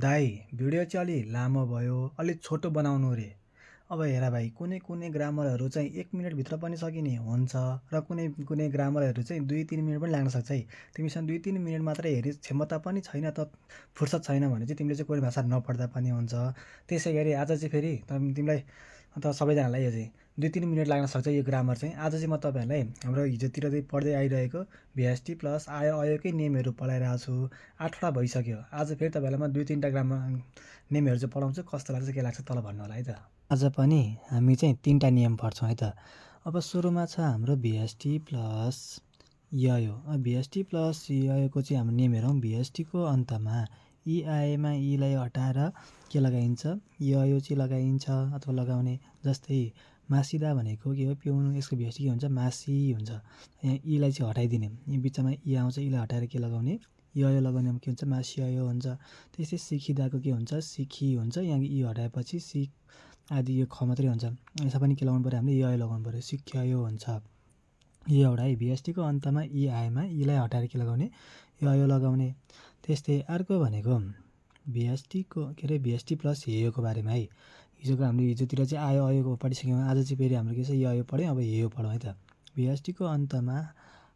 दाइ भिडियो चाहिँ अलि लामो भयो, अलिक छोटो बनाउनु रे। अब हेर भाइ, कुनै ग्रामरहरू चाहिँ 1 मिनटभित्र पनि सकिने हुन्छ र कुनै ग्रामरहरू चाहिँ 2-3 मिनट पनि लाग्न सक्छ है। तिमीसँग 2-3 मिनट मात्रै हेरी क्षमता पनि छैन त फुर्सद छैन भने चाहिँ तिमीले चाहिँ कोही भाषा नपढ्दा पनि हुन्छ। त्यसै गरी आज चाहिँ फेरि तिमीलाई त सबैजनालाई यो चाहिँ 2-3 मिनट लाग्न सक्छ यो ग्रामर चाहिँ। आज चाहिँ म तपाईँहरूलाई हाम्रो हिजोतिर चाहिँ पढ्दै आइरहेको VST प्लस आयो अयोकै नेमहरू पढाइरहेको छु। 8वटा भइसक्यो। आज फेरि तपाईँहरूलाई म 2-3टा ग्रामर नेमहरू चाहिँ पढाउँछु। कस्तो लाग्छ के लाग्छ तल भन्नु होला है त। आज पनि हामी चाहिँ 3टा नियम पढ्छौँ है त। अब सुरुमा छ हाम्रो VST प्लस ययो। VST प्लस ययोको चाहिँ हाम्रो नियम हेरौँ। VSTको अन्तमा यी आएमा यीलाई हटाएर के लगाइन्छ, ययो चाहिँ लगाइन्छ अथवा लगाउने। जस्तै मासिदा भनेको के हो, पिउनु। यसको VST के हुन्छ, मासी हुन्छ। यहाँ यीलाई चाहिँ हटाइदिने, यहाँ बिचमा यी आउँछ, यीलाई हटाएर के लगाउने, ययो लगाउने के हुन्छ, मासियो हुन्छ। त्यस्तै सिखिदाको के हुन्छ, सिखी हुन्छ। यहाँ यी हटाएपछि सिक आदि यो ख मात्रै हुन्छ। यसमा पनि के लगाउनु पऱ्यो, हामीले ययो लगाउनु पऱ्यो, सिख्यो हुन्छ। यो एउटा है। VSTको अन्तमा यी आएमा यीलाई हटाएर के लगाउने, ययो लगाउने। त्यस्तै अर्को भनेको VST प्लस हेयोको बारेमा है। हिजोको हामीले हिजोतिर चाहिँ आयो अयोको पढिसक्यौँ। आज चाहिँ फेरि हाम्रो के छ, ययो पढ्यौँ। अब हेयो पढौँ है त। VSTको अन्तमा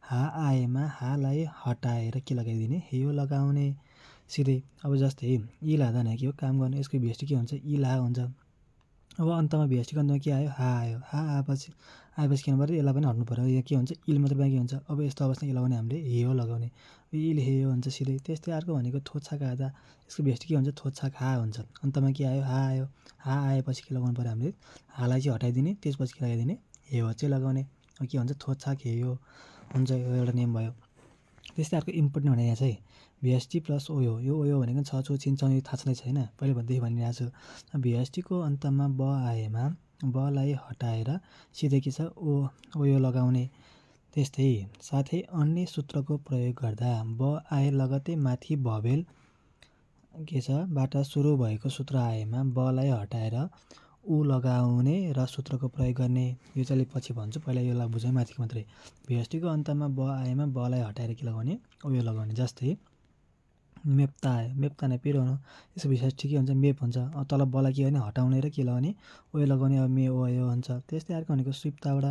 हा आएमा हालाई हटाएर के लगाइदिने, हेयो लगाउने सिधै। अब जस्तै यी लाँदा नै के हो, काम गर्नु। यसको VST के हुन्छ, यी ला हुन्छ। अब अन्तमा VSTको अन्तमा के आयो, हा आयो। हा आएपछि के गर्नु पऱ्यो, यसलाई पनि हट्नु पऱ्यो। यहाँ के हुन्छ, इल मात्रै बाँकी हुन्छ। अब यस्तो अवस्था के लगाउने, हामीले हेयो लगाउने। इल हेयो हुन्छ सिधै। त्यस्तै अर्को भनेको थोछा खाँदा, यसको VST के हुन्छ, थोछा खा हुन्छ। अन्तमा के आयो, हा आयो। हा आएपछि के लगाउनु पऱ्यो, हामीले हालाई चाहिँ हटाइदिने, त्यसपछि के लगाइदिने, हेयो चाहिँ लगाउने। के हुन्छ, थोछा खेयो हुन्छ। यो एउटा नियम भयो। त्यस्तै अर्को इम्पोर्टेन्ट भने यहाँ चाहिँ VST प्लस ओयो। यो ओयो भनेको छ छु छिन यो थाहा छँदै छैन, पहिलेदेखि भनिरहेको छु। VSTको अन्तमा ब आएमा बलाई हटाएर सिधै के छ, ओयो लगाउने। त्यस्तै साथै अन्य सूत्रको प्रयोग गर्दा ब आए लगतै माथि भवेल के छ बाट सुरु भएको सूत्र आएमा बलाई हटाएर उ लगाउने र सूत्रको प्रयोग गर्ने। यो चाहिँ पछि भन्छु, पहिला यसलाई बुझौँ माथिको मात्रै। VSTको अन्तमा ब आएमा बलाई हटाएर के लगाउने, ओयो लगाउने। जस्तै मेप्ता आयो, मेप्ता नै पिरोनो। यसको VST के हुन्छ, मेप हुन्छ। तल बलाई के गर्ने, हटाउने र के लगाउने, ओयो लगाउने। अब मे ओयो हुन्छ। त्यस्तै अर्को भनेको स्विप्ताबाट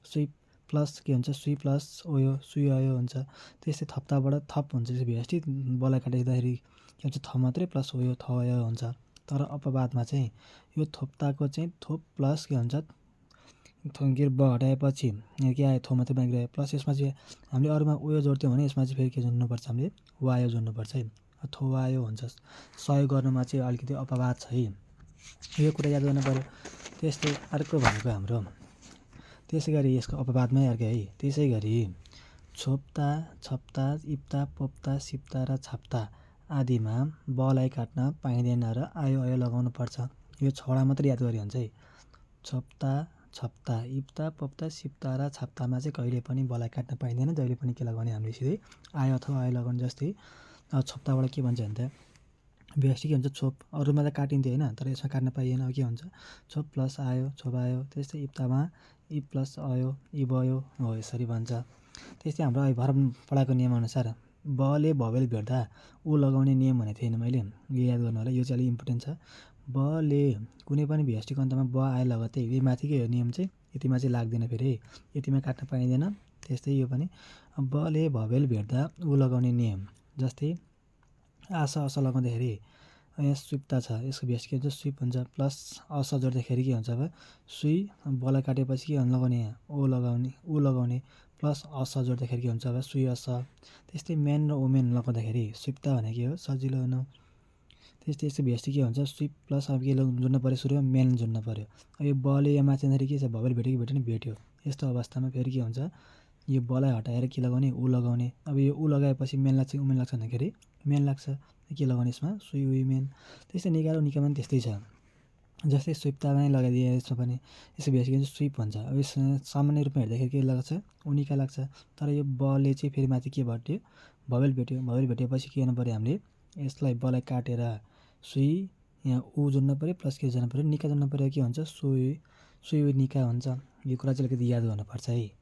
स्विप प्लस के हुन्छ, सुई प्लस ओयो, सुयो हुन्छ। त्यस्तै थप्ताबाट थप हुन्छ। यसको VST बलाई काटिँदाखेरि के हुन्छ, थ मात्रै प्लस ओयो, थयो हुन्छ। तर अपवादमा चाहिँ यो थोप्ताको चाहिँ थोप प्लस के हुन्छ, के ब हटाएपछि यहाँ के आयो, थो मात्रै बाँकी रह्यो। प्लस यसमा चाहिँ हामीले अरूमा ओयो जोड्थ्यौँ भने यसमा चाहिँ फेरि के जोड्नुपर्छ, हामीले वायो जोड्नुपर्छ है। थोवायो हुन्छ। सहयोग गर्नुमा चाहिँ अलिकति अपवाद छ है, यो कुरा याद गर्नु पऱ्यो। त्यस्तै अर्को भनेको हाम्रो त्यसै गरी यसको अपवादमै अर्को है। त्यसै गरी छोप्ता, छप्ता, इप्ता, पोप्ता, सिप्ता र छाप्ता आदिमा बलाई काट्न पाइँदैन र आयो अयो लगाउनु पर्छ। यो 6वटा मात्रै याद गरी हुन्छ है। छोप्ता, छप्ता, इप्ता, पोप्ता, सिप्ता र छाप्तामा चाहिँ कहिले पनि बलाई काट्न पाइँदैन। जहिले पनि के लगाउने, हामीले सिधै आयो अथवा आयो लगाउने। जस्तै छोप्ताबाट के भन्छ भने त VST के हुन्छ, छोप। अरूमा त काटिन्थ्यो होइन, तर यसमा काट्न पाइएन। के हुन्छ, छोप प्लस आयो, छोप आयो। त्यस्तै इप्तामा इ प्लस अयो, इ भयो हो, यसरी भन्छ। त्यस्तै हाम्रो भर्खर पढाएको नियमअनुसार बले भवेल भेट्दा ऊ लगाउने नियम भनेको थिएन मैले, यो याद गर्नु होला। यो चाहिँ अलिक इम्पोर्टेन्ट छ। बले कुनै पनि VSTको अन्तमा ब आए लगतै यो माथिकै हो नियम चाहिँ, यतिमा चाहिँ लाग्दैन फेरि, यतिमा काट्न पाइँदैन। त्यस्तै यो पनि बले भवेल भेट्दा ऊ लगाउने नियम। जस्तै आशा अस लगाउँदाखेरि यहाँ स्विप्ता छ, यसको VST के हुन्छ, स्विप हुन्छ। प्लस अस जोड्दाखेरि के हुन्छ, अब सुई बलाई काटेपछि के लगाउने, यहाँ ओ लगाउने, ऊ लगाउने। प्लस अस जोड्दाखेरि के हुन्छ, अब सुई अस। त्यस्तै मेन र ओमेन लगाउँदाखेरि स्विप्ता भनेको के हो, सजिलो हुनु। त्यस्तै यसको VST के हुन्छ, स्विप प्लस अब के जोड्नु पऱ्यो, सुरुमा मेन जोड्नु पऱ्यो। अब यो बले यहाँ माथि जाँदाखेरि के छ, भवेल भेट्यो कि भेटेन, भेट्यो। यस्तो अवस्थामा फेरि के हुन्छ, यो बलाई हटाएर के लगाउने, ऊ लगाउने। अब यो ऊ लगाएपछि मेन लाग्छ कि उमेन लाग्छ भन्दाखेरि मेन लाग्छ। के लगाउने यसमा, सुई उई मेन। त्यस्तै निका र निका पनि त्यस्तै छ। जस्तै स्विप्तामै लगाइदिए, यसमा पनि यसको VST के हुन्छ, स्विप हुन्छ। अब यस सामान्य रूपमा हेर्दाखेरि के लाग्छ, उनिका लाग्छ। तर यो बले चाहिँ फेरि माथि के भेट्यो, भवेल भेट्यो। भवेल भेटेपछि के गर्नु पऱ्यो, हामीले यसलाई बलाई काटेर सुई यहाँ ऊ जोड्नु पऱ्यो, प्लस के जोड्नु पऱ्यो, निका जोड्नु पऱ्यो। के हुन्छ, सुई निका हुन्छ। यो कुरा चाहिँ अलिकति याद गर्नुपर्छ है।